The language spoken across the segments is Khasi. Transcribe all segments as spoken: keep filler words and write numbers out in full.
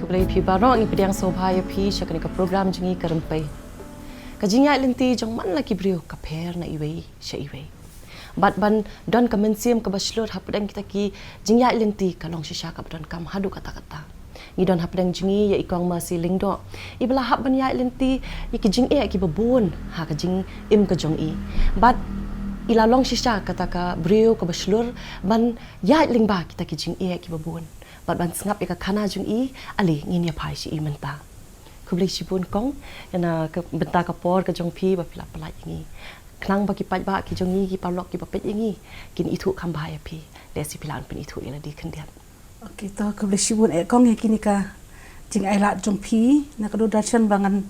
Khublei phi baroh, ngi pdiang sngewbha ïa phi sha kane ka program jong ngi Ka Rympei. Ka jingïaid lynti jong man la ki briew ka pher na iwei sha iwei. Bad ban don ka mynsiem kaba shlur hapdeng kita ki jingïaid lynti ka long shisha kaba donkam haduh katta katta. Ngi don hapdeng jong ngi ïa i Kong Mercy Lyngdoh, iba la hap ban ïaid lynti ïa ki jingeh kiba bun ha ka jingim ka jong i. Bad i la long shisha kata ka briew kaba shlur ban ïaid lyngba kita ki jingeh kiba bun. Bad ban sngap ïa ka khana jong i, ale ngin ïa phai sha i mynta. Khublei shibun Kong, ïa na ka bynta ka por ka jong phi ba phi la pyllait ïa ngi. Khnang ba ki paidbah ki jong ngi, ki paralok kiba peit ïa ngi, kin ithuh kham bha ïa phi. Lehse phi lah ban pynithuh ïa lade khyndiat. Ok, to khublei shibun eh Kong ïa kine ka jingailad jong phi na ka Doordarshan ba ngan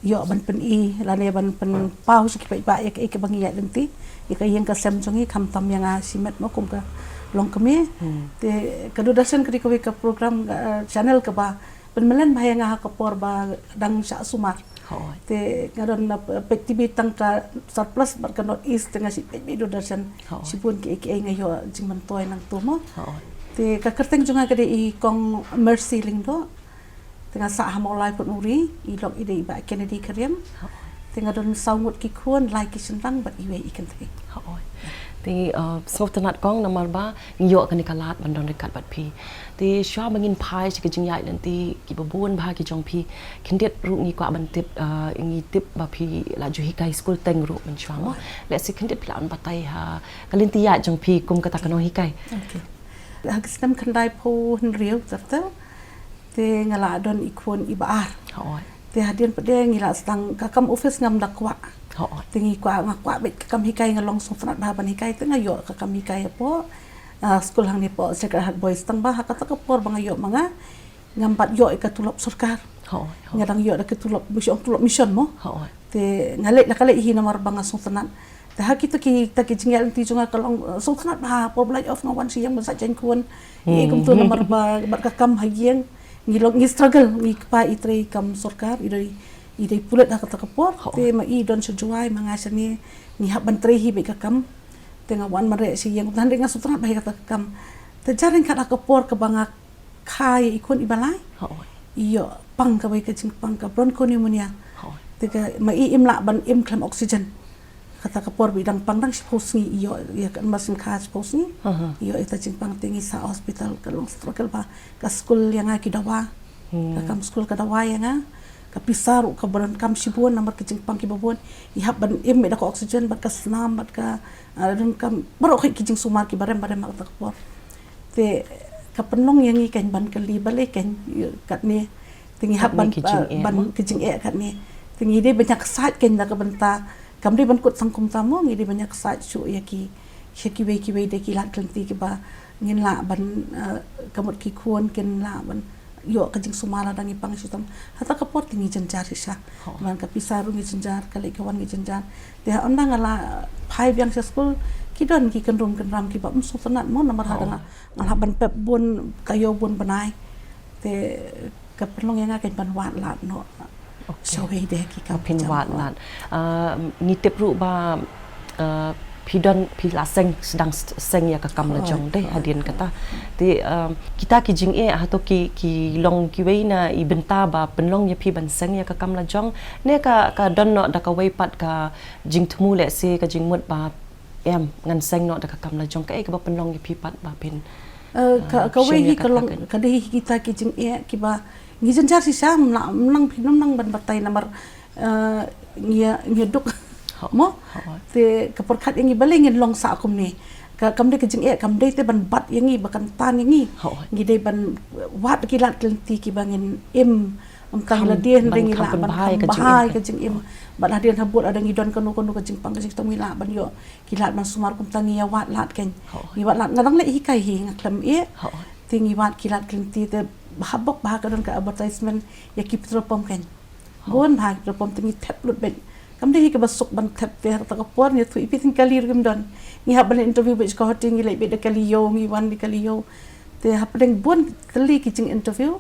ïoh ban pyni lane ban pynpaw sha ki paidbah ïa kaei kaba ngi ïaid lynti, ïa ka ïing ka sem jong ngi, khamtam ïa nga shimet mo kum ka longkmie. Hmm. Te ka Doordarshan ka dei kawei ka program, eh, channel kaba pynmlien bha ïa nga ha ka por ba dang shah sumar. Hooid. Te nga don na peit T V tang ka Star Plus bad ka North East, te nga shu peit beit Doordarshan. Hooid. Shibun kiei kiei nga ïoh jingmyntoi nangto mo. Hooid. Te ka kyrteng jong nga ka dei i Kong Mercy Lyngdoh. Te nga sah ha Mawlai Putnuri, i lok i dei i Bah Kennedy Kyrriam. Hooid. Te nga don saw ngut ki khun, lai ki shynrang bad iwei i kynthei. Hooid. Te, uh, sngewtynnat Kong namar ba ngi ïoh kane ka lad ban don ryngkat bad phi. Te shuwa ba ngin phai sha ka jingïaid lynti kiba bun bha ki jong phi, khyndiat ruh ngi kwah ban tip, uh, ngi tip ba phi la ju hikai skul teng ruh mynshuwa mo. Hooid. Lehse khyndiat phi lah ban batai ha ka lynti ïaid jong phi kum kata ka nonghikai. Ok. Ha ka snem khyndaiphew hynriew ter ter, te nga la don i khun iba ar. Hooid. Te hadien pat de ngi la sdang ka kam office ngam da kwah. Hooid. Te ngi kwah, nga kwah beit ka kam hikai, nga long sngewtynnat bha ban hikai, te nga ïoh ka kam hikai hapoh, ah, skul hangne hapoh Sacred Heart Boys, tang ba ha kata ka por ba nga ïoh ma nga, ngam pat ïoh ïa ka tulop sorkar. Hooid, hooid. Nga dang ïoh da ka tulop, ba shu ong tulop mission mo. Hooid. Te nga leit la ka leit hi namar ba nga sngewtynnat. Te ha kita ki, kita ki jingïaid lynti jong nga ka long, eh, sngewtynnat bha por ba la ïoh nga wan sha ïing ban sah jaiñkhun. Hmm. Ïa kumto namar ba bad ka kam ha ïing ngi long, ngi struggle, ngi kpa i trei kam sorkar, i dei, i dei pulit ha kata ka por. Hooid. Te ma i don sha Jowai, ma nga shane, ngi hap ban trei hi beit ka kam. Te nga wan mareh sha ïing, kumta hynrei nga sngewtynnat bha ïa kata ka kam. Te jar ryngkat ha ka por kaba nga kha ïa i khun iba lai. Hooid. I ïoh pang kawei ka jingpang ka bronchopneumonia. Hooid. Te ka ma i im lah ban im khlem oxygen. Kata ka por ba i dang pang dang shiphew sngi i ïoh, ïa ka, ma sngewkha shiphew sngi. Aha. I ïoh ïa ka jingpang, te ngi sah hospital, ka long struggle bha. Ka skul ïa nga ki dawa. Hmm. Ka kam skul ka dawa ïa nga. Ka pisa ruh kaba donkam shibun namar ka jingpang kiba bun. I hap ban im beit da ka oxygen bad ka snam bad ka, ah, donkam baroh ki jingsumar kiba rem ba rem ha kata ka por. Te ka pynlong ïa ngi keiñ ban kylli balei keiñ, ïa, katne. Te ngi hap ban, katne ki jingeh, ban mo? Ki jingeh katne. Te ngi dei ban ïa ksaid keiñ na ka bynta. Kam dei ban kut tang kumta mo, ngi dei ban ïa ksaid shuh ïa ki, sha kiwei kiwei de ki lad ki lynti kiba ngin lah ban, eh, ka mut ki khun kin lah ban ïoh ka jingsumar lada ngi pang shitom. Hata ka por te ngi jynjar shisha. Hooid. Ban ka pisa ruh ngi jynjar, ka leit ka wan ngi jynjar. Te ha ynda nga la phai biang sha skul, ki don ki kyndrum kyndram kiba ym sngewtynnat mo, namar hada nga, hooid, nga lah ban pep bun, ka ïew bun bnai. Te ka pynlong ïa nga keiñ ban wad lad noh. Ok. Shawei de ki kam. Phin wad lad. Ah, ngi tip ruh ba, ah, phi don, phi la seng, sdang s-, seng ïa ka kam la jong de, hooid, hadien kata. Te, ah, kita ki jingeh hato ki, ki long kiwei na i bynta ba pynlong ïa phi ban seng ïa ka kam la jong, ne ka, ka don noh da kawei pat ka jingthmu, lehse ka jingmut ba em, ngan seng noh da ka kam la jong, kaei kaba pynlong ïa phi pat ba phin, eh, ka, ah, kawei hi ka long, ka dei hi kita ki jingeh kiba ngi jynjar shisha, mla-, mnang phi, mnang ban batai namar, eh, ngi ïa, ngi ïa duk. Hooid. Mo? Hooid. Te ka pyrkhat ïa ngi balei ngin long sah kumne. Ka, kam dei ka jingeh, kam dei te ban bat ïa ngi, ba kan tan ïa ngi. Hooid. Ngi dei ban wad ki lad ki lynti kiba ngin im, ym tang ïa lade, hynrei ngi lah ban kham bha ïa ka jingim. Bad hadien habud lada ngi don kano kano ka jingpang ka jingshitom ngi lah ban ïoh ki lad ban sumar, kumta ngi ïa wad lad keiñ. Hooid. Ngi wad lad, nga dang leh hikai hi, nga khlem ïeh. Hooid. Te ngi wad ki lad ki lynti te bha bok bha ka don ka advertisement ïa ki petrol pump keiñ. Hooid. Bun bha ki petrol pump te ngi thep lut beit. Kam dei hi kaba suk ban thep te ha kata ka por, ngi ïathuh ïa phi te ngi kali ruh kim don. Ngi hap ban interview beit sha ka hotel, ngi leit beit da kali ïew, ngi wan da kali ïew. Te hapdeng bun tylli ki jing interview.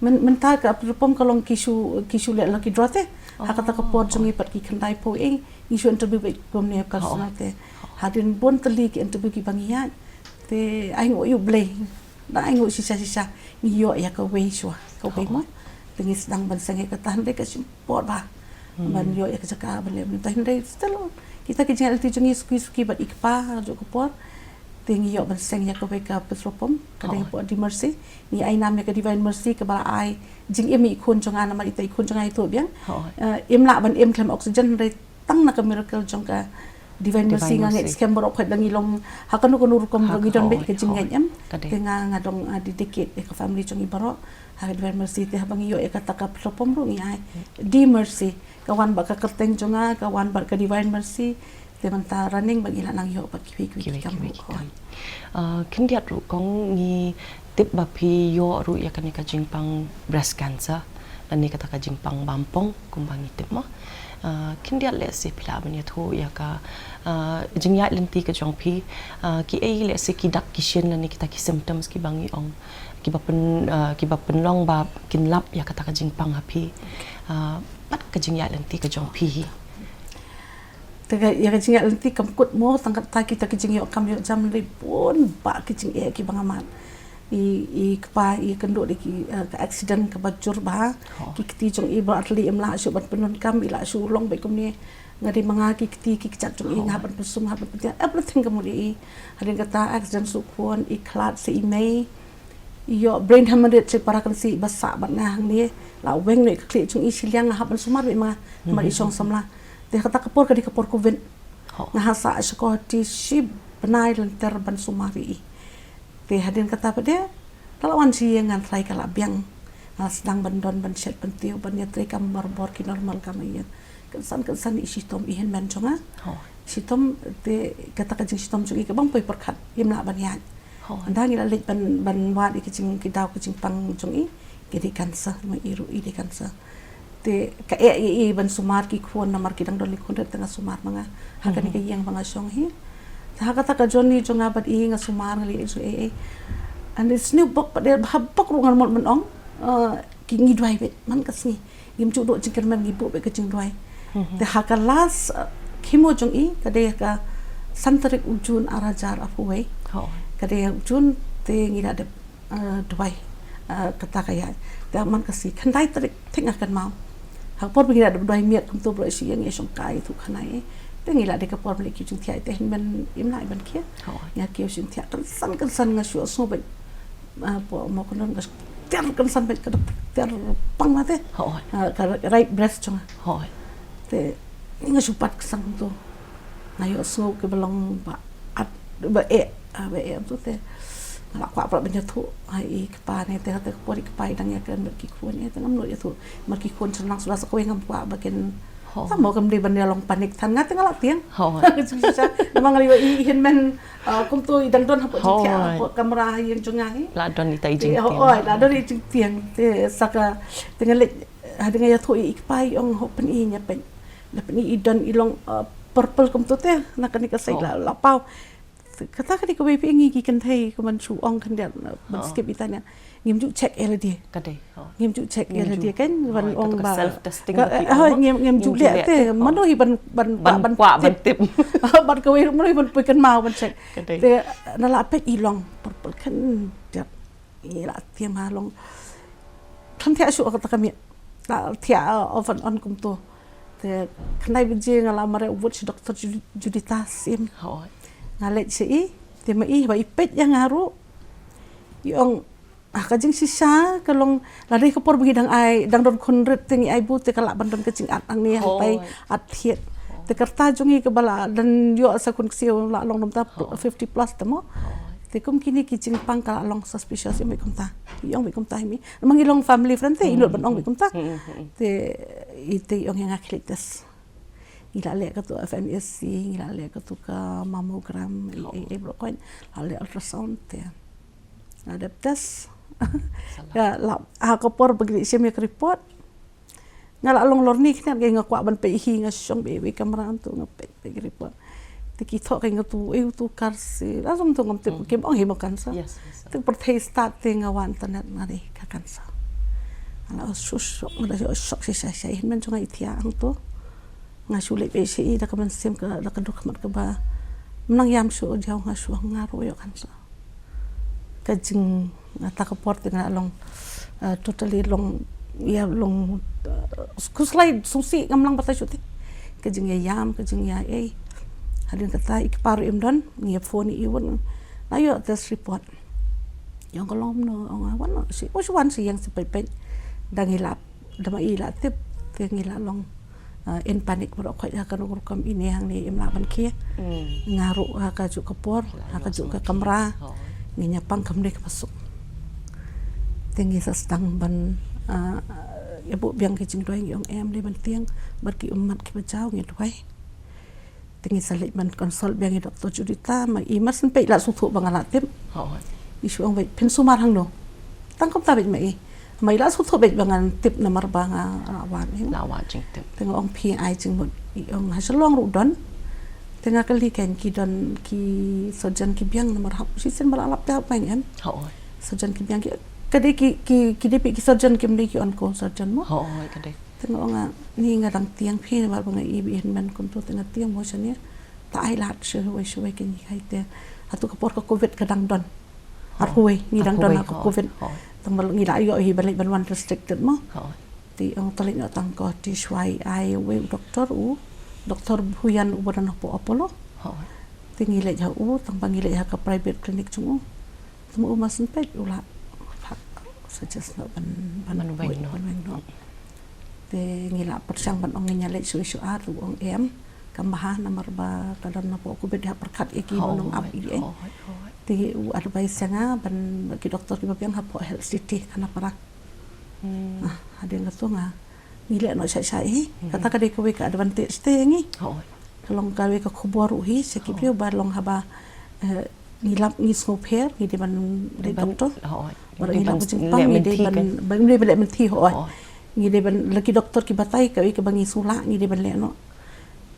Myn-, mynta ka petrol pump ka long ki shu, ki shu leh la ki draw te. Ha kata ka por jong ngi pat ki khyndaiphew ïing, ngi shu interview beit kumne ka shuwa te. Hadien bun tylli ki interview kiba ngi ïaid. Te ainguh ïa U Blei. Da ainguh shisha shisha. Ngi ïoh ïa kawei shuwa. Kawei mo. Te ngi sdang ban seng ïa kata, hynrei ka shim por bha ban ïoh ïa ka jaka ban leh mynta, hynrei still kita ki jingïaid lynti jong ngi suki suki bad i kpa ha kajuh ka por. Te ngi ïoh ban seng ïa kawei ka petrol pump, ka dei hapoh Di Mercy. Ngi ai nam ïa ka Divine Mercy kaba la ai jingim ïa i khun jong nga namar ita i khun jong nga ito biang. Im lah ban im khlem oxygen, hynrei tang na ka miracle jong ka Divine Mercy nga ngeit skhem baroh khoit da ngi long ha kano kano rukom ruh ngi don beit ka jingngeit, em. Te nga, nga dang dedicate ïa ka family jong ngi baroh ha ka Divine Mercy. Te haba ngi ïoh ïa kata ka petrol pump ruh ngi ai Di Mercy, ka wan bad ka kyrteng jong nga, ka wan bad ka Divine Mercy. Te mynta running ba ngi la nang ïoh bad kiwei kiwei ki kam ruh. Khyndiat ruh kong, ngi tip ba phi ïoh ruh ïa kane ka jingpang breast cancer lane kata ka jingpang bampong kumba ngi tip mo. Khyndiat lehse phi lah ban ïathuh ïa ka jingïaid lynti ka jong phi, kiei lehse ki dak ki shin lane kita ki symptoms kiba ngi ong kiba pyn, kiba pynlong ba kin lap ïa kata ka jingpang ha phi. Pat ka jingïaid lynti ka jong phi hi. Te ka, ïa ka jingïaid lynti kam kut mo tang kata kita ki jingïoh kam ïoh jam, hynrei bun bah ki jingeh kiba nga mad. I, i kpa i kynduh da ki, ka accident kaba jur bha. Ki kti jong i ba ar tylli im lah shuh ban pyndonkam, i lah shuh long beit kumne. Nga dei ma nga ki kti ki kjat jong i, nga hap ban pynsum, nga hap ban pyntieng, everything ka mut ïa i. Hadien kata accident shu khun, i khlad sa i mei. Ïoh brain hemorrhage sha para kynsi ba sah bad nga hangne. La weng noh ka khlieh jong i shiliang, nga hap ban sumar beit ma nga namar i shong samla. Te kata ka por ka dei ka por covid. Nga ha sah sha Guwahati shi bnai lynter ban sumar ïa i. Te hadien kata pat de la wan sha ïing, ngan trai ka la biang. Nga sdang ban don ban shet ban tiew ban ïatrei kam barabor ki normal kam ïa. Kynsan kynsan i shitom i hynmen jong nga. Shitom te kata ka jingshitom jong i kaba ym poi pyrkhat, im lah ban ïaid. Ynda ngi la leit ban, ban wad ïa ki jing, ki daw ki jingpang jong i, ki dei cancer, ma i ruh i dei cancer. Te ka eh ïa i ban sumar ki khun namar ki dang don li khun rit, te nga sumar ma nga ha kane ka ïing ba nga shong hi. Te ha kata ka journey jong nga bad i nga sumar, nga leh ei ei. And it's new book, pat de bha bok ruh ngan mut ban ong, ki ngi duwai beit man ka sngi. Ngim ju duh jingkyrmen, ngi buh beit ka jingduwai. Te ha ka last chemo jong i ka dei ha ka san tarik u June ar hajar arphew wei. Ka dei u June te ngi la dep duwai kata ka ïa. Te man ka sngi khyndai tarik thik nga kynmaw. Ha ka por ba ngi la dep duwai miet kumto baroh shi ïa ngi shong kai tu khyndai. Te ngi la dei ka por ba leh ki jingthiah, te hynmen im lah ban kiew. Nga kiew jingthiah kynsan kynsan, nga shu sngew beit. Mo kynsan nga ter kynsan beit, ka ter pang ma te. Ka right breast jong nga. Te nga shu pat kynsan kumto. Nga ïohsngew kiba long ba at, ba eh, ba eh kumto te. Nga la kwah pat ban ïathuh ha i kpa ne, te ha te ka por i kpa i dang ïakren bad ki khun, eh, te ngam nud ïathuh. Namar ki khun shen lang suda sa kawei, ngam kwah ba kin. Tang mo kam dei ban ïa long panic than nga, te nga la tieng. Namar nga la ïohi i hynmen kumto i dang don hapoh jingthiah, hapoh kamra ha ïing jong nga hi. La don ita i jingtieng. Te la don i jingtieng. Te sa ka, te nga leit, hadien nga ïathuh i kpa i ong, hooid, pyni ïa peit. Da pyni i don i long purple kumto te na kane ka side, la, la paw. Kata ka dei kawei pat ngi ki kynthei ka man shu ong khyndiat ban skip ita ne. Ngim ju check ïa lade. Ka dei. Ngim ju check ïa lade kan, ban ong ba self testing. Ngim, ngim ju leh te, mano hi ban, ban, ban kwah ban tip. Ban kawei mano hi ban poi kynmaw ban check. Te na la peit i long purple khyndiat. I la tieng ha long. Khlem thiah shuh kata ka miet. La thiah off and on kumto. Te khyndai baje nga la mareh wut sha Doctor Judita Syiem. Nga leit sha i, te ma i ba i peit ïa nga ruh. I ong, ah, ka jingshisha ka long, la dei ka por ba ngi dang ai, dang don khun rit te ngi ai booth te ka lah ban don ka jingat hangne hangtai, at thied. Te ka rta jong i kaba la dang ïoh sa khun ksiew la long namta fifty plus te mo. Te kum kine ki jingpang ka la long suspicious, i ong beit kumta. I ong beit kumta hi mi. Namar ngi long family friend te i nud ban ong beit kumta. Te i te i ong ïa nga khie leit test. Ngi la leh katu FMEC, ngi la leh katu ka mammogram, ei ei baroh khoit, la leh ultrasound te. Nga dep test. Ka la, ha ka por ba ngi leit shim ïa ka report. Nga la long lorni khyndiat, nga kwah ban peit hi, nga shong beit wei kamra tu nga peit, peit ka report. Te ki thoh ka nga tu, eh, tu kar si, la song tu ngam tip, kim ong hi mo cancer. Te pyrthei start te nga wan internet nga dei ka cancer. Nga la shock, shock, nga la shock, shock shisha shisha, hynmen jong nga i thiah hangto. Nga shu leit beit sha i da ka mynsiem ka, da ka duk khmat kaba. Mynta ïam shu ïa nga shu nga ruh ïoh cancer. Ka jing, nga ta ka por te nga la long. Uh, totally long, ïa long, uh, khuslai sngewsih ngam lah batai shuh te. Ka jingïaïam, ka jingïaei. Hadien kata i kpa ruh im don, ngi ïa phone ïa i, wan. La ïoh test report. Ïa ong ka long kumno, ong wan shi, oh, shi wan shi ïeng shi peit peit. Da ngi lah, da ma i lah tip, te ngi lah long uh, in panic baroh, khoit ha kano ka rukom ine hangne im lah ban khie. Nga ruh ha kajuh ka por, ha kajuh ka kamra, ngin ïa pang kam dei kaba suk. Te ngi sa sdang ban, uh, ïa buh biang ki jingduwai, ngi ong em dei ban tieng bad ki ummat kiba jaw, ngi duwai. Te ngi sa leit ban consult biang ïa Doctor Judita, ma i mar shen peit lah sngewthuh ba nga lah tip. Hooid. I shu ong beit phin sumar hangno. Tang kumta beit ma i. Ma i lah sngewthuh beit ba ngan tip namar ba nga lah wad, eh. Lah wad jingtip. Te nga ong phi ai jingmut, i ong ha Shillong ruh don. Te nga kylli kein ki don ki surgeon ki biang namar hap shisien ba lah lap te hap weng em. Hooid. Surgeon ki biang ki, ka dei ki, ki, ki dei phi ki surgeon, kim dei ki onco surgeon mo. Hooid, ka dei. Te nga ong nga, ni nga dang tieng phi namar ba nga i ba i hynmen kumto, te nga tieng mo shane. Ta ai lad shuwei shuwei kein ki kai te. Hato ka por ka covid ka dang don. Arhuwei ngi dang don ha ka covid. Tang ba ngi la ïoh hi ban leit ban wan restricted mo. Te ong ta leit noh tang ko, te shuwa i ai wei u doktor, u Doktor Huyan uba don hapoh Apollo. Te ngi leit ha u, tang ba ngi leit ha ka private clinic jong u. Te ma u mar shen peit u la phah suggest noh ban, ban weng noh. Te ngi la pyrshang ban ong ngin ïa leit shuwa shuwa, te u ong em, kam bha namar ba ka don hapoh covid, hap pyrkhat ïa ki ba nang ap ïa. Te u advice ïa nga ban ki doktor kiba biang hapoh Health City Khanapara. Ah, hadien kato nga, ngi leh noh shai shai hi. Kata ka dei kawei ka advantage te ïa ngi. Ka long kawei ka khubor ruh hi sha ki briew ba long haba, eh, ngi lap ngi sngewpher, ngi dei ban leit doktor. Ba ngi lap ka jingpang, ngi dei ban, ba ngi dei ban leh mynthi, hooid. Ngi dei ban, la ki doktor ki batai kawei kaba ngi sngewlah, ngi dei ban leh noh.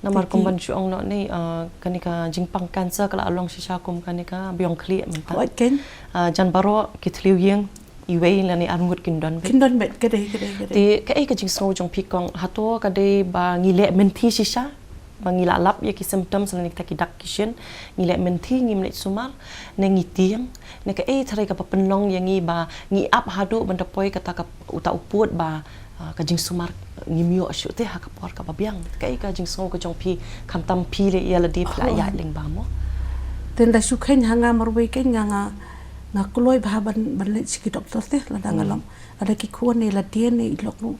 Namar kum ban shu ong noh ne, ah, kane ka jingpang cancer ka la long shisha kum kane ka biang khlieh mynta. Hooid kein. Ah, jan baroh ki thliew ïing iwei lane arngut kin don beit. Kin don beit, ka dei, ka dei, ka dei. Te kaei ka jingsngew jong phi kong, hato ka dei ba ngi leh mynthi shisha ba ngi la lap ïa ki symptoms lane kita ki dak ki shin, ngi leh mynthi, ngim leit sumar, ne ngi tieng, ne kaei tharai kaba pynlong ïa ngi ba ngi ap haduh ban da poi kata ka, uta u pud ba, ah, ka jingsumar ngim ïoh shuh te ha ka por kaba biang. Kaei ka jingsngew ka jong phi, khamtam phi leh ïa lade phi la ïaid lyngba mo? Te nda shu kheiñ ha nga marwei kein nga, nga, nga kloi bha ban, ban leit sha ki doktor te, lada nga long, lada ki khun ne lade ne i lok ruh.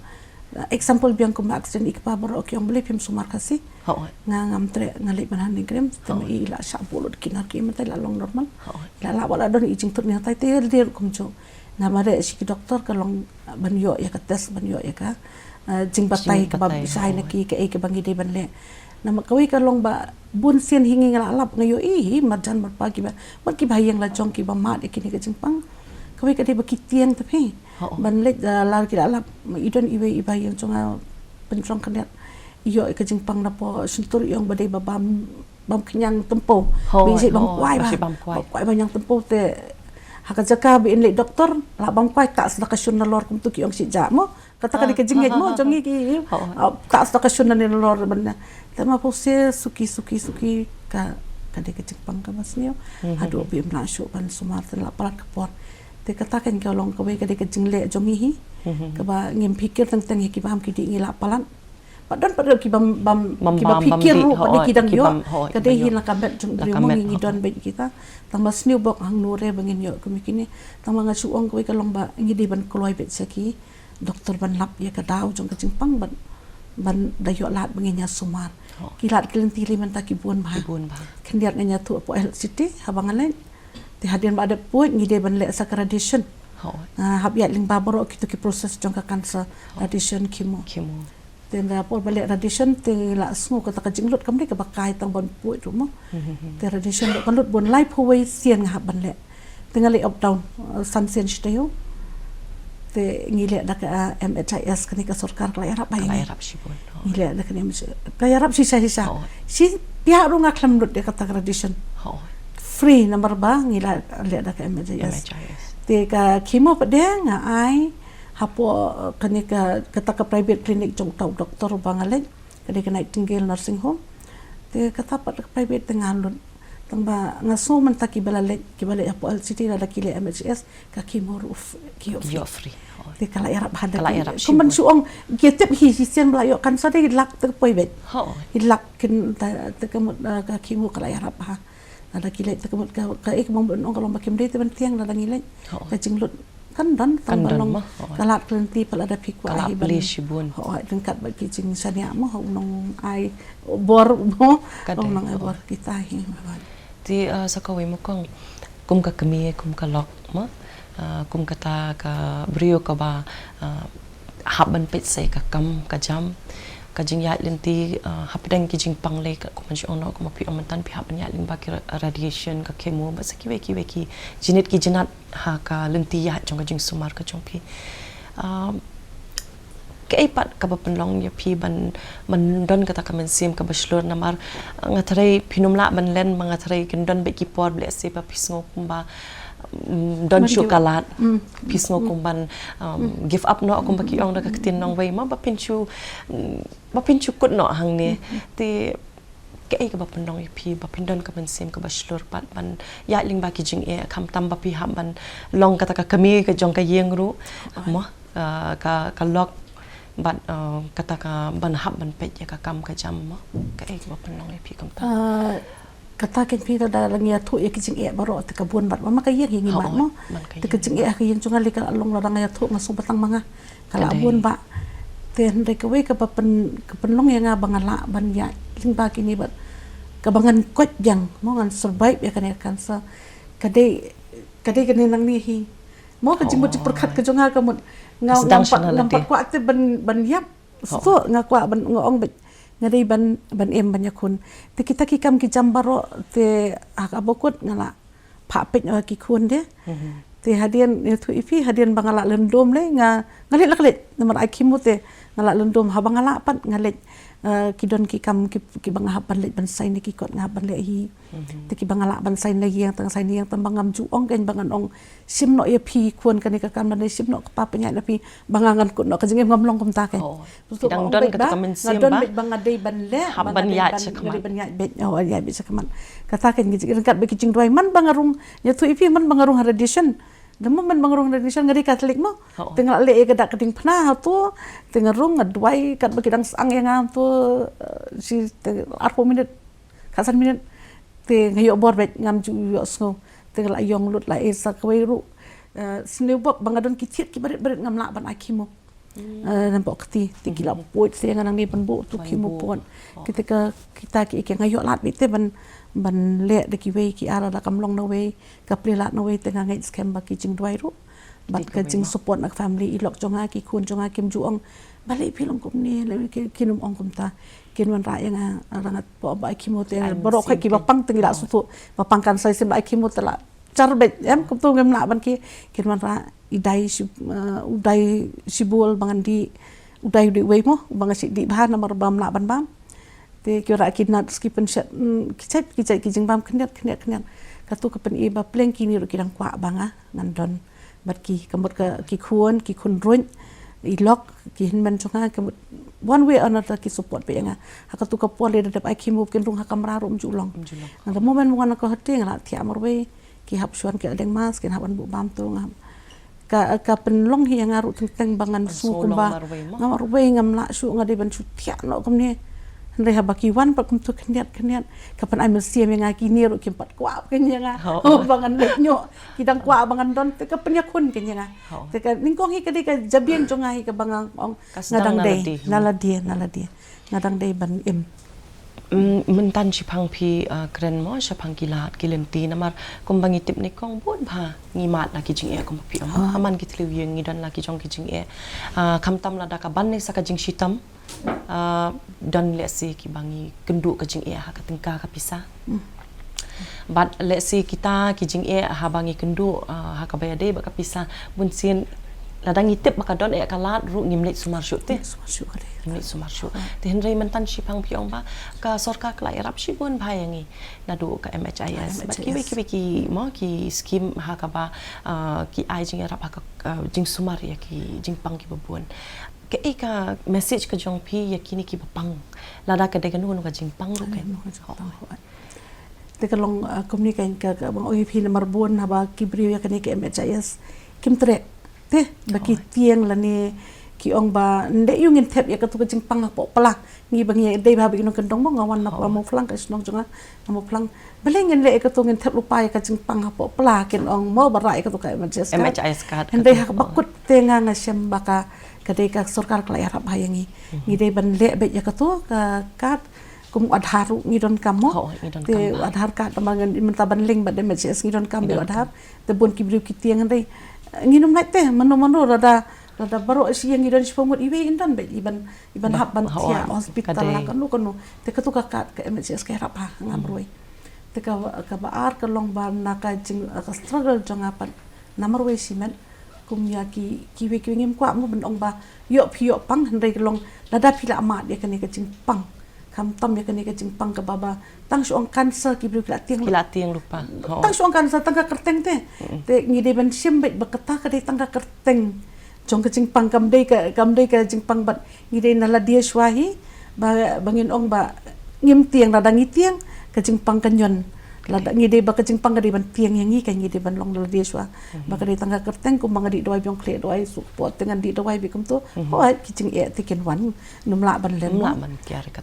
Example biang kum accident, i kpa baroh ki ong balei phim sumar Khasi. Hooid. Nga ngam treh, nga leit ban han NEIGRIHMS, te ma i la shah bun lut ki nar ki, mynta i la long normal. Hooid. I la lah, wat la don i jingthut ne hatai, te lade ruh kumjuh. Nga mareh sha ki doktor ka long, ah, ban ïoh ïa ka test, ban ïoh ïa ka, ah, jingbatai kaba shai na ki, kaei kaba ngi dei ban leh. Namar kawei ka long ba bun sien hi ngi la lap, nga ïohi hi marjan marpa kiba, bad kiba ha ïing la jong kiba mad ïa kine ka jingpang. Kawei ka dei ba ki tieng te phi. Ban leit, ah, la ki la lap, i don iwei i ba ha ïing jong nga, pynjrong khyndiat. I ïoh ïa ka jingpang napoh shyntur, i ong ba dei ba bam, bam khñiang tympew. Ba i shait bam kwai ba. Bam kwai ba ñiang tympew te. Ha ka jaka ba in leit doktor, la bam kwai, tah sa da ka shun nalor kumto ki ong shi ja mo. Kata ka dei ka jingngeit mo jong ngi ki. Ah, tah sa da ka shun nalor ban na. Te ma phu se suki, suki, suki ka, ka dei ka jingpang kaba sniew. Haduh ba im lah shuh ban sumar te la palat ka por. Te kata kein ka long kawei ka dei ka jingleh jong ngi hi. Kaba ngim phikir teng teng hi ki bam ki dih ngi la palat. Pat don pat don ki bam, bam, ki ba phikir ruh pat ne ki dang ïoh. Ka dei hi la ka met jong briew mo, ngi, ngi don beit kita. Tang ba sniew bok hangno re ba ngin ïoh kum kine. Tang ba nga shu ong kawei ka long ba ngi dei ban kloi beit sha ki doktor ban lap ïa ka daw jong ka jingpang ban, ban da ïoh lad ba ngin ïa sumar. Ki lad ki lynti lei mynta ki bun bha. Ki bun bha. Khyndiat ngin ïathuh hapoh Health City haba nga leit. Te hadien ba dep pud ngi dei ban leh sa ka radiation. Hooid. Ah, hap ïaid lyngba baroh kito ki process jong ka cancer, radiation, chemo. Chemo. Te ynda por ba leh radiation te la sngew kata ka jinglut kam dei kaba kai tang ban pud ruh mo. Te radiation ruh kan lut bun, laiphew wei sien nga hap ban leh. Te nga leh up down, uh, san sien shi taïew. Te ngi leh da ka, uh, M H I S, kane ka sorkar ka la ïarap bha ïa ngi. Ka la ïarap shibun. Ngi leh da kane M H I S. Ka la ïarap shisha shisha. Shi piah ruh nga khlem lut da kata ka radiation. Free, namar ba ngi la leh da ka M H I S. M H I S. Te ka chemo pat de nga ai hapoh, uh, kane ka, kata ka private clinic jong uta u doktor ba nga leit, ka dei ka Nightingale Nursing Home. Te kata pat ka private te nga lut. Tang ba nga sngew mynta kiba la leit, kiba leit hapoh L C T lada ki leit M H S, ka chemo ruh f-, ki ïoh free. Ïoh free. Oh. Te ka la ïarap ha da. Ka la ki, ïarap kum ban shibun. Shu ong, ki tip hi shisien ba la ïoh cancer te ki lak te poi beit. Oh. Ki lak kin ta, te ka mut, eh, ka chemo ka la ïarap ha. Lada ki leit te ka mut ka, ka, eh, ka mut ban ong ka long ba kim dei te ban tieng lada ngi leit. Oh. Ka jinglut kan don, tang ba long. Kan don mo. Oh. Ka lad ka lynti pat lada phi kwah hi ban. Ka la plie shibun. Oh, ryngkat bad ki jingshaniah mo, u nongai bor mo. Ka dei. U nongai bor kita hi. Te, uh, sa kawei mo kong, kum ka kmie, kum ka lok mo, uh, kum kata ka briew kaba, uh, hap ban peit sa ïa ka kam ka jam, ka jingïaid lynti, uh, hapdeng ki jingpang lei ka, kum ban shu ong noh, kum phi ong mynta phi hap ban ïaid lyngba ki ra-, radiation, ka chemo, bad sa kiwei kiwei ki jinit ki jinat ha ka lynti ïaid jong ka jingsumar ka jong phi. Um, Kaei pat kaba pynlong ïa phi ban, ban don kata ka mynsiem kaba shlur namar, eh, nga tharai phin ym lah ban len ma nga tharai kin don beit ki por ba lehse ba phi sngew kumba, mm, don shuh ka lad. Mm. Phi sngew kumban, um, give up noh kumba ki ong da ka ktien nongwei mo ba phin shu, mm, ba phin shu kut noh hangne. Mm. Te kaei kaba pynlong ïa phi ba phin don ka mynsiem kaba shlur pat ban ïaid lyngba ki jingeh khamtam ba phi hap ban long kata ka kmie ka jong ka ïing ruh mo, uh, ka, ka lok bad, uh, kata ka ban hap ban peit ïa ka kam ka jam mo. Kaei kaba pynlong ïa phi kumta? Uh, kata kein phi lada la ngi ïathuh ïa ki jingeh baroh te ka bun bad ma ka ïing hi ngi mad mo. Te ka jingeh ha ka ïing jong nga lei ka la long lada nga ïathuh nga sngew ba tang ma nga. Ka la bun bha. Te hynrei kawei kaba pyn, ka pynlong ïa nga ba nga lah ban ïaid lyngba kine bad kaba ngan koit biang mo, ngan survive ïa kane ka cancer. Ka dei, ka dei kane nangne hi. Mo ka jingmut jingpyrkhat ka jong nga ka mut nga ngam pat, ngam pat kwah te ban, ban ïap. Shuh nga kwah ban, nga ong beit nga dei ban, ban im ban ïakhun. Te kita ki kam ki jam baroh te ha kaba kut nga la phah peit ïa ki khun de. Mhm. Te hadien ïathuh ïa phi hadien ba nga la lyndum lei nga, nga leit la ka leit namar ai chemo te nga la lyndum, haba nga lah pat nga leit, eh, ki don ki kam ki, kiba nga hap ban leit ban sign ïa ki kot nga hap ban leit hi. Mhm. Te kiba nga lah ban sign ïa ïing tang sign ïa ïing tang ba ngam ju ong kein ba ngan ong shim noh ïa phi khun kane ka kam lane shim noh kpa pynïaid na phi ba nga ngan kut noh ka jingim, ngam long kumta kein. Oh. Ki dang don kata ka mynsiem ba nga don beit ba nga dei ban leh, hap ban ïaid sha khmat. Nga dei ban ïaid beit, oh, ïaid beit sha khmat. Kata kein ki jingryngkat bad ki jingduwai man ba nga rung, ïathuh ïa phi man ba nga rung ha radiation. Da mo man ba nga rung ha radiation nga dei Katholik mo. Te nga la leh ïa ka dak ka diengphna hato, te nga rung nga duwai katba ki dang sdang ïa nga hato, eh, shi te arphew minit, khatsan minit. Te nga ïoh bor beit ngam ju ïohsngew. Te nga la ïong lut la ei sa kawei ruh. Eh, sniew bok ba nga don ki thied kiba rit ba rit ngam lah ban ai chemo. Hmm. Eh, nampak kti, te ki la poi te nga nangne ban buh tu chemo pon. Oh. Kita ka, kita ki, ki nga ïoh lad beit te ban, ban leh da kiwei ki ar lada kam long na wei, ka plie lad na wei te nga ngeit skhem ba ki jingduwai ruh. Bad ka jingsupport na ka family, i lok jong nga, ki khun jong nga kim ju ong ba leh phi long kumne, leh ki, kin ym ong kumta. Kin wanrah ïa nga, rangat po ba ai chemo te baroh khoit kiba pang te ngi la sngewthuh ba pang cancer shisien ba ai chemo te la jar beit, em, kumta ngim lah ban ki, kin wanrah i dai shi, eh, u dai shibul ba ngan dih, u dai u dih uwei mo, ba nga shu dih bha namar ba ym lah ban bam. Te ki wanrah ki nurse ki pynshet, mm, ki jait, ki jait ki jingbam khyndiat, khyndiat, khyndiat. Kato ka pyni ba pleng kine ruh ki dang kwah ba nga ngan don bad ki, ka mut ka, ki khun, ki khun ruh, i lok, ki hynmen jong nga, ka mut one way or another ki support beit ïa nga. Ha kato ka por lada dep ai chemo kin rung ha kamra ruh ym ju long. Ym ju long. Nga da moment mo nga na ka hotel nga la thiah marwei, ki hap shuwa ki la deng mask, kin hap ban buh bam to nga. Ka, ka pynlong hi ïa nga ruh teng teng ba ngan sngew kumba nga marwei ngam lah shuh, nga dei ban shu thiah noh kumne. Hynrei haba ki wan pat kumta khyndiat khyndiat ka pyn-ai mynsiem ïa nga, kine ruh kim pat kwah kein ïa nga. Oh. Oh, ba ngan leit noh. Ki dang kwah ba ngan don, te ka pynïakhun kein ïa nga. Oh. Te ka nyngkong hi ka dei ka jabieng jong nga hi kaba nga ong nga dang dei na la die, na la die. Nga dang dei ban im. Mm, mynta shaphang phi, uh, kren mo, shaphang ki lad ki lynti namar kumba ngi tip nyngkong bun bha ngi mad na ki jingeh kumba phi ong. Ah. Ha man ki thliew ïing ngi don la ki jong ki jingeh. Uh, khamtam lada ka ban ne sa ka jingshitom, uh, don lehse kiba ngi kynduh ka jingeh ha ka tyngka ka pisa. Mm. Bad lehse kita ki jingeh haba ngi kynduh, uh, ha kaba ïadei bad ka pisa, bunsien lada ngi tip ba ka don eh ka lad ruh ngim leit sumar shuh te. Ngim leit sumar shuh ka dei. Ngim leit sumar shuh. Ah. Te hynrei mynta shaphang phi ong ba ka sorkar ka la ïarap shibun bha ïa ngi. Naduh ka M H I S. Ah, bad kiwei kiwei ki mo ki skim ha kaba, uh, ki ai jingïarap ha ka, uh, jingsumar ïa ki jingpang kiba bun. Kaei ka message ka jong phi ïa kine kiba pang? Lada ka dei kano kano ka jingpang ruh kein. Kano kano ka jingpang ruh. Te ka long, ah, kumne ka, ka, ka bang ong ïa phi namar bun haba ki briew ïa kane ka M H I S kim treh. Te ba ki tieng lane ki ong ba nda ïu ngin thep ïa katu ka jingpang hapoh pla. Ngi ba ngi dei ba ba ki nongkyndong mo nga wan na Mawphlang ka shnong jong nga na Mawphlang. Balei ngin leh ïa katu ngin thep lypa ïa ka jingpang hapoh pla kin ong mo ba rah ïa katu ka M H I S card. M H I S card. Hynrei ha kaba kut te nga nga shem ba ka ka dei ka sorkar ka la ïarap ha ïa ngi. Ngi dei ban leh beit ïa katu ka card kum Aadhaar ruh ngi donkam mo. Te Aadhaar card tang ba ngan mynta ban link bad M H I S ngi donkam beit Aadhaar. Te bun ki briew ki tieng hynrei ngi nym lait te mano mano lada lada baroh shi ïa ngi don shiphew ngut iwei in don beit iban iban hap ban thiah hospital la kano kano. Te katu ka card ka M H I S ka ïarap ha nga marwei. Te ka kaba ar ka long ba na ka jing ka struggle jong nga pat na marwei shimet kum ïa ki kiwei kiwei ngim kwah mo ban ong ba ïoh phi ïoh pang hynrei ka long lada phi la mad ïa kane ka jingpang. Khamtam ïa kane ka jingpang kaba ba tang shu ong cancer ki briew ki la tieng. Ki la tieng lypa. Tang shu ong cancer tang ka kyrteng te. Te ngi dei ban shim beit ba kata ka dei tang ka kyrteng jong ka jingpang kam dei ka kam dei ka jingpang bad ngi dei na lade shuwa hi ba ba ngin ong ba ngim tieng lada ngi tieng ka jingpang ka ñion. Lada ngi dei ba ka jingpang ka dei ban tieng ïa ngi ka ngi dei ban long lade shuwa. Ba ka dei tang ka kyrteng kum ba nga dih dawai biang khleh dawai suk pot te ngan dih dawai bi kumto. Hooid ki jingeh te kin wan nym lah ban lem.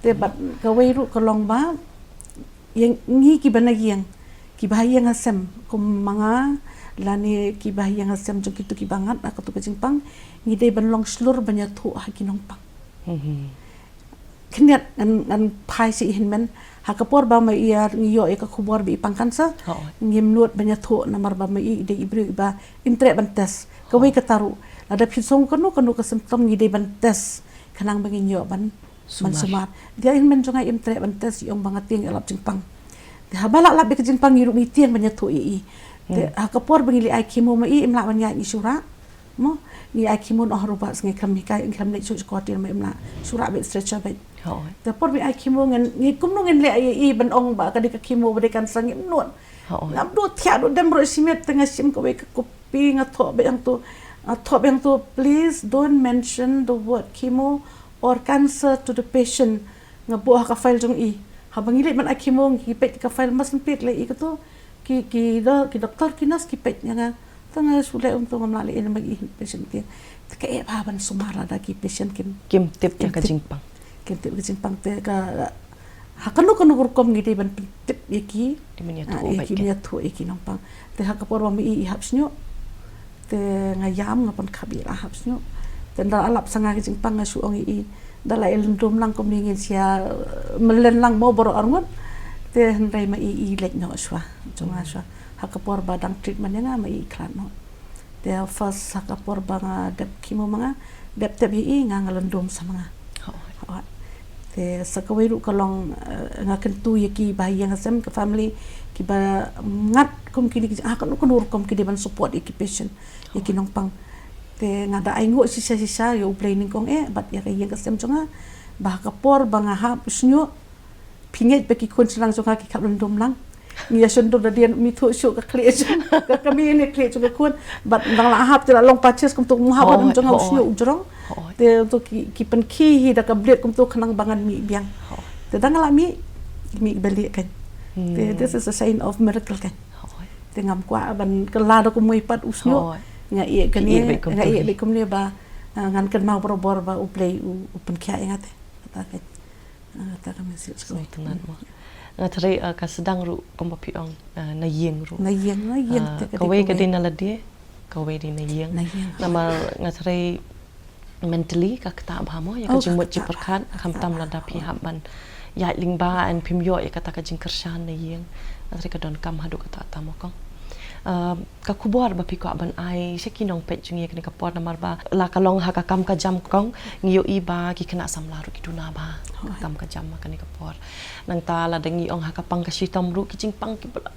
Te bad kawei ruh ka long ba ïa ngi kiba na ïing kiba ha ïing ha sem kum ma nga lane kiba ha ïing ha sem jong kitu kiba ngat ha katu ka jingpang ngi dei ban long shlur ban ïathuh ha ki nongpang. Khyndiat ngan ngan phai sha i hynmen ha ka por ba ma i ar ngi ïoh ïa ka khubor ba i pang cancer. Ngim nud ban ïathuh namar ba ma i dei i briew iba im treh ban test. Kawei kata ruh lada phi song kano kano ka symptom ngi dei ban test khnang ba ngin ïoh ban ban sumar. Dia i hynmen jong nga im treh ban test i ong ba nga tieng ïalap jingpang. Te haba la lap ïa ka jingpang ngi ruh ngi tieng ban ïathuh ïa i. Te ha ka por ba ngi leit ai chemo ma i im lah ban ïaid ngi shu rah. Mo ngi ai chemo noh ruh ba sngi kam hikai kam leit shu shu kotin ma im lah shu rah beit stretcher beit. Te por ba ngi ai chemo ngan ngi kumno ngin leh ïa i ban ong ba ka dei ka chemo ba dei cancer ngim nud. Ngam duh thiah duh dem ruh shimet te nga shim kawei ka kup Pi nga thoh beit hangto, nga thoh beit hangto, please don't mention the word chemo or cancer to the patient. Nga buh ha ka file jong i. Haba ngi leit ban ai chemo ngi peit ka file mas peit lei i kato. Ki ki do ki doktor ki nurse ki peit ïa nga. Tang nga shu leh um to ngam lah leh in ma i patient ki. Te ka eh ba ban sumar lada ki patient kim kim tip ïa ka jingpang. Kim tip ka jingpang te ka ha kano kano ka rukom ngi dei ban pyntip ïa ki. Dei ban ïathuh ïa ki nongpang. Te ha ka por ba ma i i hap shñiuh te nga ïam nga pynkhap i la hap shñiuh. Te nda la lap sa nga ka jingpang nga shu ong ïa i da la i lyndum lang kumne ngin sia melen lang mo baroh arngut. Te hynrei ma i i leit noh shuwa jong nga shuwa ha ka por ba dang treatment ïa nga ma i i khlad noh. Te first ha ka por ba nga dep chemo ma nga dep tep ïa i nga nga lyndum sa ma nga. Te sa kawei ruh ka long nga kyntu ïa ki ba ïa nga sem ka family ki ba ngat kum kini ki ha kano kano rukom ki dei ban support ïa ki patient ïa ki nongpang. Te nga da ai nguh shisha shisha ïa U Blei nyngkong eh bad ïa ka ïing ka sem jong nga ba ha ka por ba nga hap shñiuh Phi ngeit ba ki khun shnong jong nga ki khap lyndum lang. Ngi ïa shon dur da dien mi thuh shuh ka khlieh jong ka kmie ne khlieh jong ka khun. Bad dang la hap te la long patches kumto mu hap ba dang jong nga u shñiuh u jrong. Te to ki ki pynkhih hi da ka blade kumto khnang ba ngan mih biang. Te dang la mih mih ba lieh kan. Te this is a sign of miracle kan. Te ngam kwah ban kylla da kumwei pat u shñiuh. Nga ïeh kane nga ïeh beit kumne ba ngan kynmaw barabor ba U Blei u pynkhiah ïa nga te. Kata kan. Nga threi ka sdang ruh kumba phi ong na ïing ruh. Na ïing, na ïing. Kawei ka dei na lade, kawei dei na ïing. Namar nga threi mentally ka ktah bha mo ïa ka jingmut jingpyrkhat khamtam lada phi hap ban ïaid lyngba and phim ïoh ïa kata ka jingkyrshan na ïing. Nga threi ka donkam haduh katta katta mo kong. Ka khubor ba phi kwah ban ai sha ki nongpeit jong ngi ha kane ka por namar ba la ka long ha ka kam ka jam kong ngi ïohi ba ki khynnah samla ruh ki duna bha ha ka kam ka jam ha kane ka por. Nangta lada ngi ong ha ka pang ka shitom ruh ki jingpang kiba la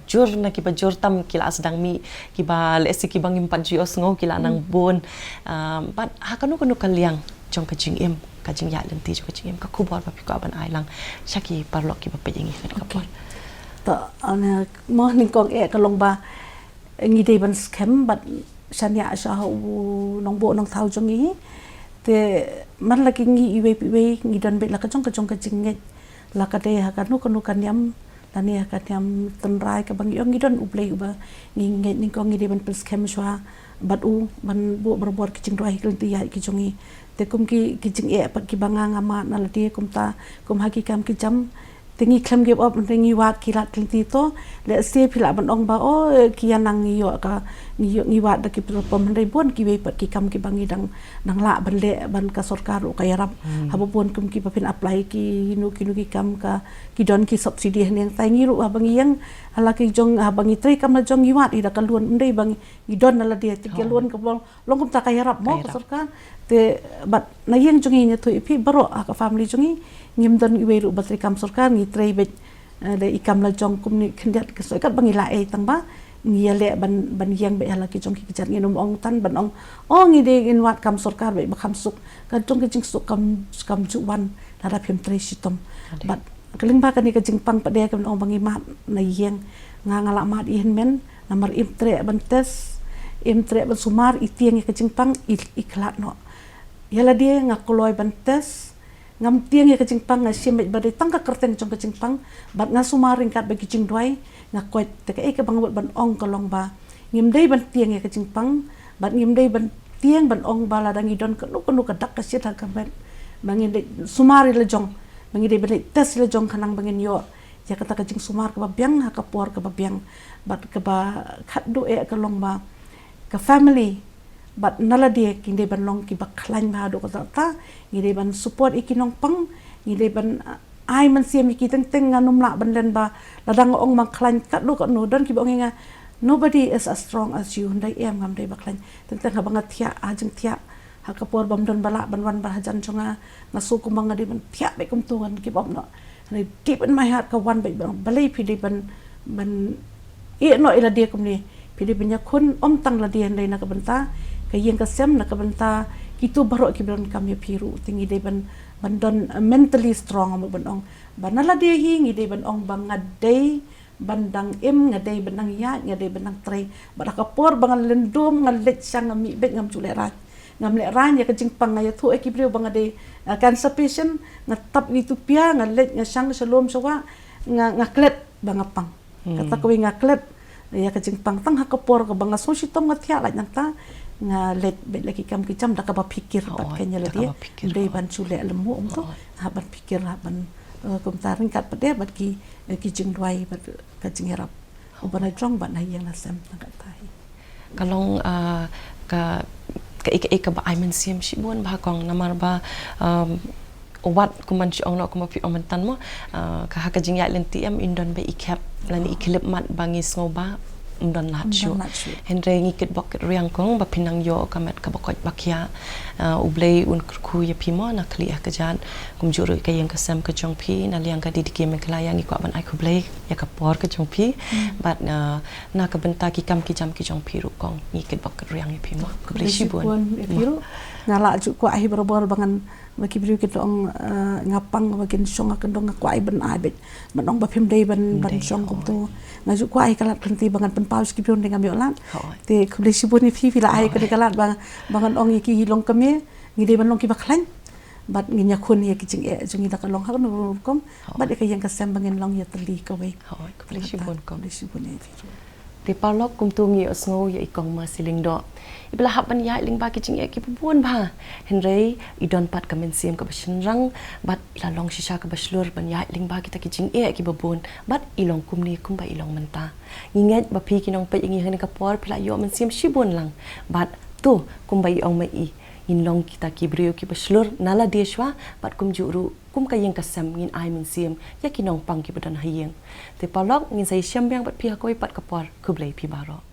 jur na kiba jur tam ki la sdang mih kiba lehse kiba ngim pat ju ïohsngew ki la nang bun. Bad ha kano kano ka liang jong ka jingim ka jingïaid lynti jong ka jingim ka khubor ba phi kwah ban ai lang sha ki paralok kiba peit ïa ngi ha kane ka por. To mo nyngkong eh ka long ba ngi dei ban skhem bad shaniah sha u nongbuh nongthaw jong ngi. Te man la ki ngi iwei pa iwei ngi don beit la ka jong ka jong ka jingngeit la ka dei ha kano kano ka niam Tang ïa ka niam tynrai kaba ngi ong ngi don U Blei uba ngi ngeit nyngkong ngi dei ban pynskhem shuwa bad u ban buh barabor ki jingduwai ki lynti ïaid ki jong ngi. Te kum ki, ki jingeh pat kiba nga nga mad na lade kumta, kum ha ki kam ki jam. Te ngi khlem give up, te ngi wad ki lad ki lynti to. Lehse phi lah ban ong ba, oh, ki ïa nang ngi ïoh ka, ngi ïoh, ngi wad da ki pynrem pom, hynrei bun kiwei pat ki kam kiba ngi dang, dang lah ban leh ban ka sorkar ruh ka ïarap. Haba bun kum kiba phin apply kino kino ki kam ka, ki don ki subsidy haneng, te ngi ruh haba ngi ïeng ha la ki jong, haba ngi trei kam la jong ngi wad ïa da ka loan, ym dei ba ngi, ngi don na lade, te ka loan kaba long kumta ka ïarap mo ka sorkar. Te bad na ïing jong ngi, ngi ïathuh ïa phi baroh ha ka family jong ngi, ngim don iwei ruh ba trei kam sorkar, ngi trei beit, eh, da i kam la jong kumne khyndiat ka soi kat ba ngi lah ei, tang ba ngi ïaleh ban, ban ïeng beit ha la ki jong ki kjat. Ngin ym ong tang ban ong, oh, ngi dei ngin wad kam sorkar beit ba kham suk. Ka jong ka jingsuk kam, kam ju wan lada phim trei shitom. Bad ka lyngba kane ka jingpang pat de ka ban ong ba ngi mad na ïing, nga nga lah mad i hynmen, namar im treh ban test, im treh ban sumar, i tieng ïa ka jingpang, i, i khlad noh. Ïa lade nga kloi ban test, ngam tieng ïa ka jingpang, nga shim beit ba dei tang ka kyrteng jong ka jingpang, bad nga sumar ryngkat bad ki jingduwai, nga koit. Te kaei kaba nga mut ban ong ka long ba ngim dei ban tieng ïa ka jingpang, bad ngim dei ban tieng ban ong ba lada ngi don kano kano ka dak ka shit ha ka met, ba ngin dei sumar ïa la jong, ba ngin dei ban leit test ïa la jong khnang ba ngin ïoh ïa kata ka jingsumar kaba biang ha ka por kaba biang. Bad kaba khatduh eh ka long ba ka family bad na lade ki dei ban long kiba khlaiñ bha haduh katta katta, ngi dei ban support ïa ki nongpang, ngi dei ban, ah, ai mynsiem ïa ki. Teng teng ngam lah ban len ba lada nga ong ba nga khlaiñ katno katno, don kiba ong ïa nga, nobody is as strong as you, hynrei em, ngam dei ba khlaiñ. Teng teng haba nga thiah, ha jingthiah, ha ka por bym don ba lah ban wan ba hajan jong nga, nga sngew kumba nga dei ban thiah beit kumto, ngan give up noh. Hynrei deep in my heart ka wan beit ba balei phi dei ban, ban ïeh noh ïa lade kumne. Phi dei ban ïakhun ym tang lade hynrei na ka bynta ka ïing ka sem, na ka bynta kito baroh kiba donkam ïa phi ruh. Te ngi dei ban, ban don, uh, mentally strong, nga mut ban ong. Ba na lade hi ngi dei ban ong ba nga dei ban dang im, nga dei ban dang ïaid, nga dei ban dang trei. Bad ha ka por ba nga lyndum, nga leit shang, nga mih beit, ngam ju lehraiñ. Ngam lehraiñ ïa ka jingpang, nga ïathuh ïa ki briew ba nga dei, uh, cancer patient, nga tap ïa itu pia, nga leit, nga shang sha lum sha wah, nga, nga klet ba nga pang. Kata kawei nga klet ïa ka jingpang, tang ha ka por kaba nga sngew shitom, nga thiah lait nangta, nga leit beit la ki kam ki jam da kaba phikir bad ka ïa lade, dei ban shu leh lem mo um to, ha ban phikir, ha ban, eh, kumta ryngkat pat de bad ki, eh, ki jingduwai bad ka jingïarap uba na jrong bad na ïing na sem tang katta hi. Ka long, ah, ka, ka, ka, kaba ai mynsiem shibun bha kong, namar ba, um, wat kumban shu ong noh kumba phi ong mynta mo, ah, ka ha ka jingïaid lynti em ym don ba i khep lane i khyllipmat ba ngi sngew ba ym don lad shuh. Hynrei ngi kitbok kitriang kong ba phi nang ïoh ka met kaba koit ba khiah. Ah, U Blei un kyrkhu ïa phi mo na khlieh ha kjat, kumjuh ruh ka ïing ka sem ka jong phi, na liang ka D D K Meghalaya ngi kwah ban ai khublei ïa ka por ka jong phi. Bad, ah, na ka bynta ki kam ki jam ki jong phi ruh kong, ngi kitbok kitriang ïa phi mo. Khublei shibun ïa phi ruh. Nga lah ju kwah hi barabor ba ngan, ba ki briew kin ong, eh, nga pang ba kin shong ha kyndong, nga kwah hi ban ai beit, ban ong ba phim dei ban, ban shong kumto. Nga ju kwah hi ka lad ka lynti ba ngan pynpaw sha ki briew, hynrei ngam ïoh lad. Te khublei shibun ïa phi, phi la ai kane ka lad ba, ba ngan ong ïa ki longkmie, ngi dei ban long kiba khlaiñ. Bad ngin ïakhun ïa ki jingeh jong ngi da ka long ha kano rukom. Bad ïa ka ïing ka sem ba ngin long ïatylli kawei. Khublei shibun kong. Khublei shibun ïa phi ruh. Te paralok, kumto ngi ïohsngew ïa i Kong Mercy Lyngdoh, iba la hap ban ïaid lyngba ki jingeh kiba bun bha. Hynrei i don pat ka mynsiem kaba shynrang bad i la long shisha kaba shlur ban ïaid lyngba kita ki jingeh kiba bun bad i long kumne kumba i long mynta. Ngi ngeit ba phi ki nongpeit ïa ngi ha kane ka por phi la ïoh mynsiem shibun lang. Bad to, kumba i ong ma i, ngin long kita ki briew kiba shlur na lade shuwa bad kumjuh ruh kum ka ïing ka sem ngin ai mynsiem ïa ki nongpang kiba don ha ïing. Te paralok, ngin sa ïashem biang bad phi ha kawei pat ka por. Khublei phi baroh.